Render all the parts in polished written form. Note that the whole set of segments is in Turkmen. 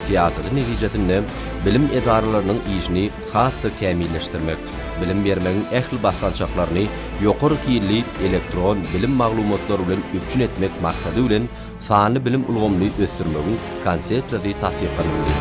syýasaty netijesinde bilim edaralarynyň işini has-da kämilleşdirmek, bilim bermegiň ähli basgançaklaryny ýokary hilli elektron bilim maglumatlary bilen üpjün etmek maksady bilen sanly bilim ulgamyny ösdürmegiň Konsepsiýasy tassyklanyldy.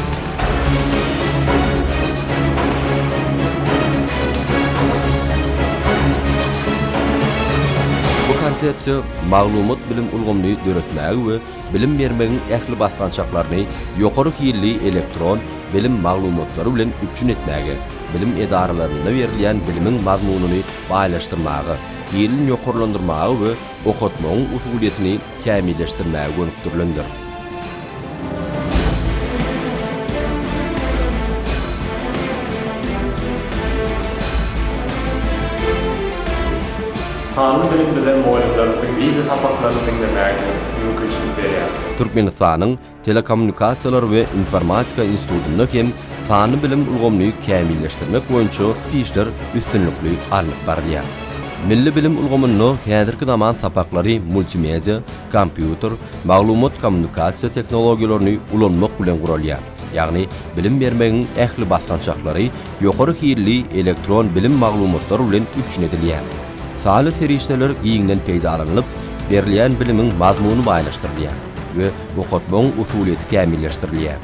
Bu konsepsiýa maglumat-bilim ulgamyny döretmäge we bilim bermegiň ähli basgançaklaryny ýokary hilli elektron bilim maglumatlary bilen üpjün etmäge, bilim edaralarynda berilýän bilimiň mazmunyny baýlaşdyrmaga, hilini ýokarlandyrmaga we okatmagyň usulyýetini kämilleşdirmäge gönükdirilendir. Sanly bilim bize mugallymlarymyzyň wideo sapaklaryny diňlemäge mümkinçilik berýär. Türkmenistanyň Telekommunikasiýalar we informatika institutynda hem sanly bilim ulgamyny kämilleşdirmek boýunça işler üstünlikli alnyp barylýar. Milli bilim ulgamynda häzirki zaman sapaklary multimedia, kompýuter, maglumat-kommunikasiýa tehnologiýalaryny ulanmak bilen guralýar, ýagny bilim bermegiň ähli basgançaklary ýokary hilli elektron bilim maglumatlary bilen üpjün edilýär. Sanly serişdeler giňden peýdalanylyp, berilýän bilimiň mazmuny baýlaşdyrylýar we okatmagyň usulyýeti kämilleşdirilýär.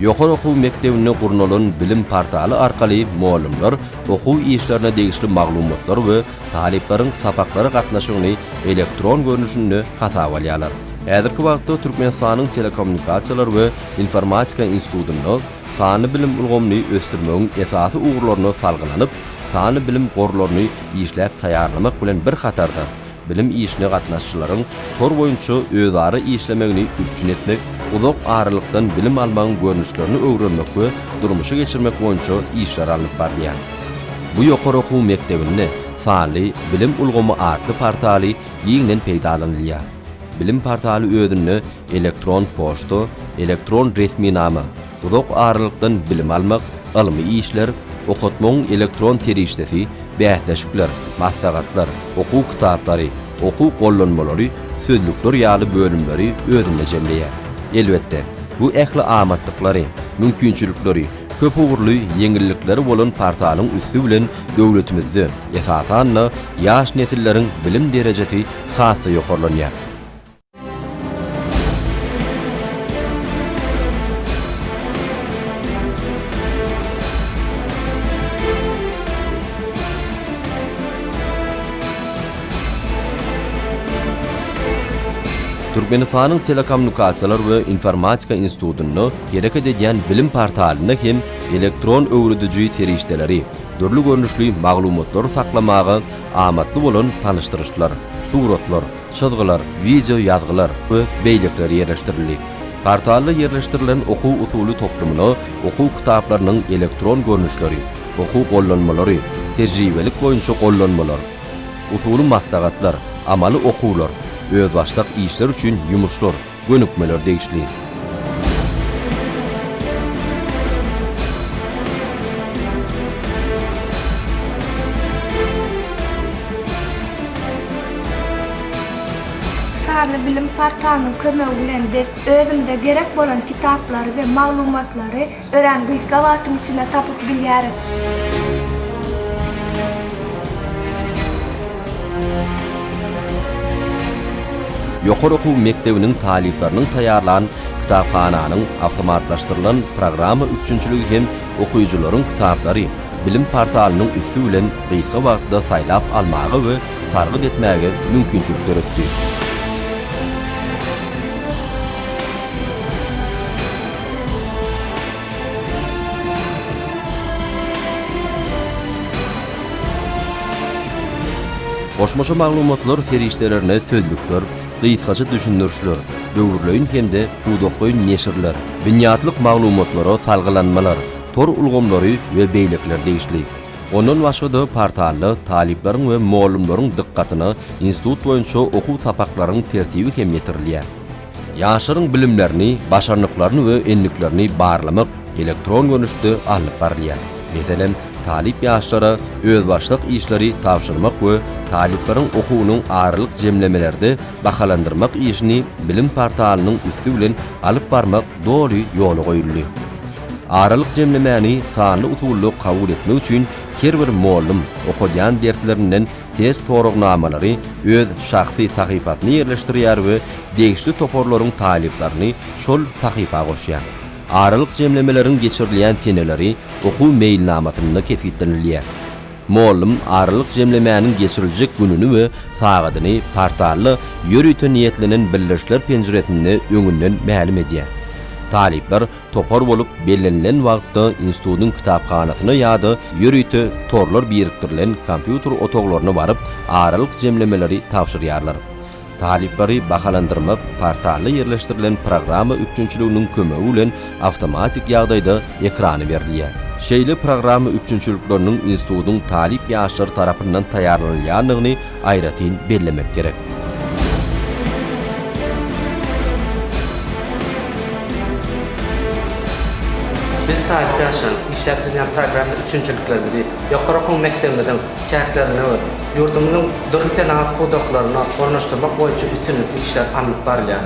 Ýokary okuw mekdebinde gurnalan bilim portaly arkaly mugallymlar okuw işlerine degişli maglumatlary we talyplaryň sapaklara gatnaşygyny elektron görnüşinde hasaba alýarlar. Häzirki wagtda Türkmenistanyň Telekommunikasiýalar we informatika institutynda sanly bilim ulgamyny ösdürmegiň esasy ugurlaryna salgylanyp, sanly bilim gorlaryny işläp taýýarlamak bilen bir hatarda, bilim işine gatnaşyjylaryň tor boýunça özara işlemegini üpjün etmek, uzak aralykdan bilim almagyň görnüşlerini öwrenmek we durmuşa geçirmek boýunça işler alnyp barylýar. Bu ýokary okuw mekdebinde Sanly bilim ulgamy atly portaly giňden peýdalanylýar. Bilim portaly özünde elektron poçta, elektron resminama, uzak aralykdan bilim almak, ylmy işler, okatmagyň elektron serişdesi, bäsleşikler, maslahatlar, okuw kitaplary, okuw gollanmalary, sözlükler ýaly bölümleri özünde jemleýär. Elbetde, bu ähli amatlyklary, mümkinçilikleri, köpugurly ýeňillikleri bolan portalyň üsti bilen döwletimizde, esasan-da, ýaş nesilleriň bilim derejesi has-da ýokarlanýar. Türkmenistanyň Telekommunikasiýalar we informatika institutynda hereket edýän bilim portalynda hem elektron öwrediji serişdeleri, dürli görnüşli maglumatlary saklamaga amatly bolan tanyşdyryşlar, suratlar, çyzgylar, wideo ýazgylar we beýlekiler ýerleşdirildi. Portalda ýerleşdirilen okuw-usuly toplumyna okuw kitaplarynyň elektron görnüşleri, okuw gollanmalary, tejribelik boýunça gollanmalar, usuly maslahatlar, amaly okuwlar, özbaşdak işler üçin ýumuşlar, gönükmeler degişli. Sanly bilim portalynyň kömegi bilen biz özümize gerek bolan kitaplary we maglumatlary örän gysga wagtyň içinde tapyp bilýäris. Ýokary okuw mekdebiniň talyplarynyň taýýarlan kitaphananyň awtomatlaşdyrylan programma üpjünçiligi hem okyjylaryň kitaplary bilim portalynyň üsti bilen gysga wagtda saýlap almaga we sargyt etmäge mümkinçilik döretdi. Goşmaça maglumatlar serişdelerine sözlükler, gysgaça düşündirişler, döwürleýin hem-de pudaklaýyn neşirler, binýatlyk maglumatlara salgylanmalar, tor ulgamlary we beýlekiler degişli. Ondan başga-da portalda talyplaryň we mugallymlaryň dykgatyna institut boýunça okuw sapaklaryň tertibi hem ýetirilýär. Ýaşlaryň bilimlerini, başarnyklaryny we endiklerini barlamak elektron görnüşde alnyp barylýar. Meselem, talyp ýaşlara özbaşdak işleri tabşyrmak we talyplaryň okuwynyň aralyk jemlemelerde bahalandyrmak işini bilim portalynyň üsti bilen alyp barmak doly ýola goýuldy. Aralyk jemlemäni sanly usulda kabul etmek üçin her bir mollum okadýan derslerinden test soragnamalary öz şahsy sahypasyna ýerleşdirýär we degişli toparlaryň talyplaryny şol sahypa goşýar. Aralyk jemlemeleriň geçirilýän seneleri okuw meýilnamasynda kesgitlenilýär. Mollum aralyk jemlemäniň geçiriljek gününi we sagadyny portalda ýörite niýetlenen bildirişler penjiresinde öňünden mälim edýär. Talyplar topar bolup bellenilen wagtda institutyň kitaphanasyna ýa-da ýörite torlar birikdirilen kompýuter otaglaryna baryp, aralyk jemlemeleri tabşyrýarlar. Talyplary bahalandyrmak portalda ýerleşdirilen programma üpjünçiliginiň kömegi bilen awtomatik ýagdaýda ekrana berilýär. Şeýle programma üpjünçilikleriniň institutyň talyp ýaşlary tarapyndan taýýarlanylýandygyny aýratyn bellemek gerek. Biz talyp ýaşlaryň işläp düzýän programma üpjünçiliklerimizi ýokary okuw mekdebimiziň çäklerinde we ýurdumyzyň dürli senagat pudaklaryna ornaşdyrmak boýunça üstünlikli işler alnyp barylýar.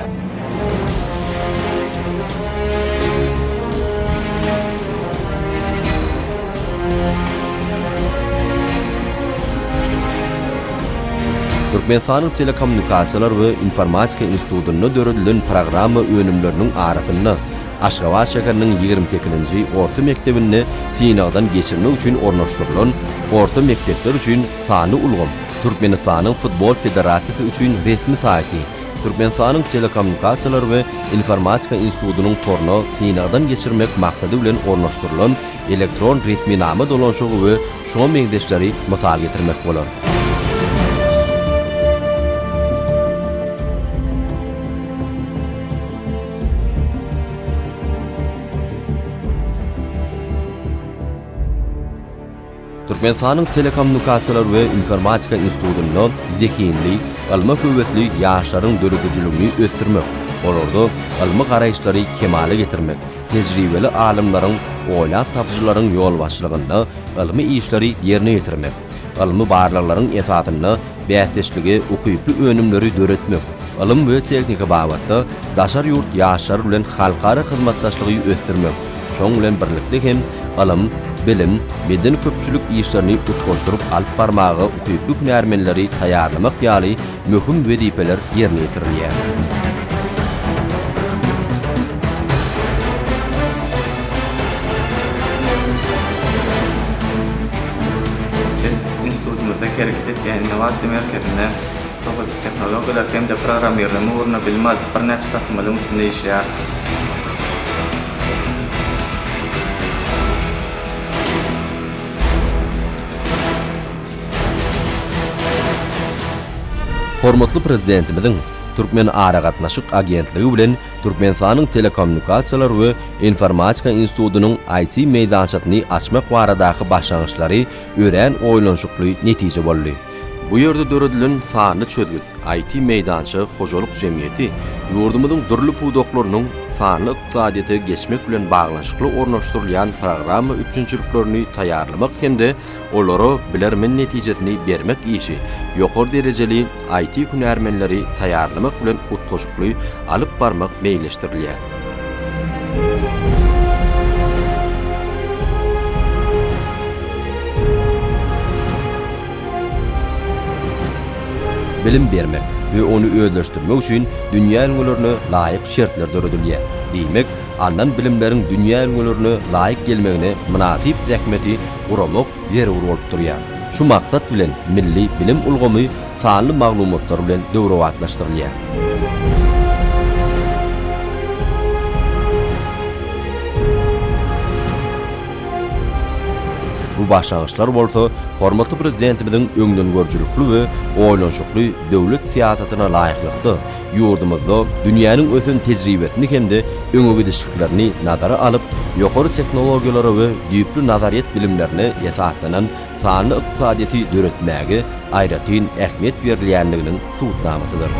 Türkmenistanyň Telekommunikasiýalar we informatika institutynda döredilen programma önümleriniň arasynda Aşgabat şäheriniň 28-nji orta mekdebinde synagdan geçirmek üçin ornaşdyrylan orta mekdepler üçin sanly ulgam, Türkmenistanyň Futbol federasiýasy üçin resmi saýty, Türkmenistanyň Telekommunikasiýalar we informatika institutynyň toruna synagdan geçirmek maksady bilen ornaşdyrylan elektron resminama dolanyşygy we şuňa meňzeşleri mysal getirmek bolar. Türkmenistanyň Telekommunikasiýalar we informatika institutynda zehinli, ylma höwesli ýaşlaryň döredijiligini ösdürmek, olarda ylmy garaýyşlary kemala getirmek, tejribeli alymlaryň, oýlap tapyjylaryň ýolbaşçylygynda ylmy işleri ýerine ýetirmek, ylmy barlaglaryň esasynda bäsdeşlige ukyply önümleri döretmek, ylym we tehnika babatda daşary ýurt ýaşlary bilen halkara hyzmatdaşlygy ösdürmek, şonuň bilen birlikde hem ylym, bilim, medeni-köpçülik işlerini utgaşdyryp alyp barmaga ukyply hünärmenleri taýýarlamak ýaly möhüm wezipeler ýerine ýetirilýär. Biz institutymyzda hereket edýän innowasiýa merkezinde sowadyjy tehnologiýalar hem-de programmirleme ugrunda bilim alyp, birnäçe taslamalaryň üstünde işleýäris. Hormatly Prezidentimiziň Türkmenaragatnaşyk agentligi bilen Türkmenistanyň Telekommunikasiýalar we informatika institutynyň IT-meýdançasyny açmak baradaky başlangyçlary örän oýlanyşykly netije boldy. Bu ýerde döredilen Sanly çözgüt IT-meýdança hojalyk jemgyýeti ýurdumyzyň dürli pudaklarynyň sanly ykdysadyýete geçmek bilen baglanyşykly ornaşdyrylýan programma üpjünçiliklerini taýýarlamak hem-de olara bilermen netijesini bermek işi ýokary derejeli IT-hünärmenleri taýýarlamak bilen utgaşykly alyp barmak meýilleşdirilýär. Bilim bermek we ony özleşdirmek üçin dünýä ülňülerine laýyk şertler döredilýär. Diýmek, alnan bilimleriň dünýä ülňülerine laýyk gelmegine mynasyp zähmeti guramak zerur bolup durýar. Şu maksat bilen milli bilim ulgamy sanly maglumatlar bilen döwrebaplaşdyrylýar. Bu başlangyçlar bolsa hormatly Prezidentimiziň öňdengörüjilikli we oýlanyşykly döwlet syýasatyna laýyklykda, ýurdumyzda dünýäniň ösen tejribesini hem-de öňegidişliklerini nazara alyp, ýokary tehnologiýalara we düýpli nazaryýet bilimlerine esaslanan sanly ykdysadyýeti döretmäge aýratyn ähmiýet berilýändiginiň subutnamasydyr.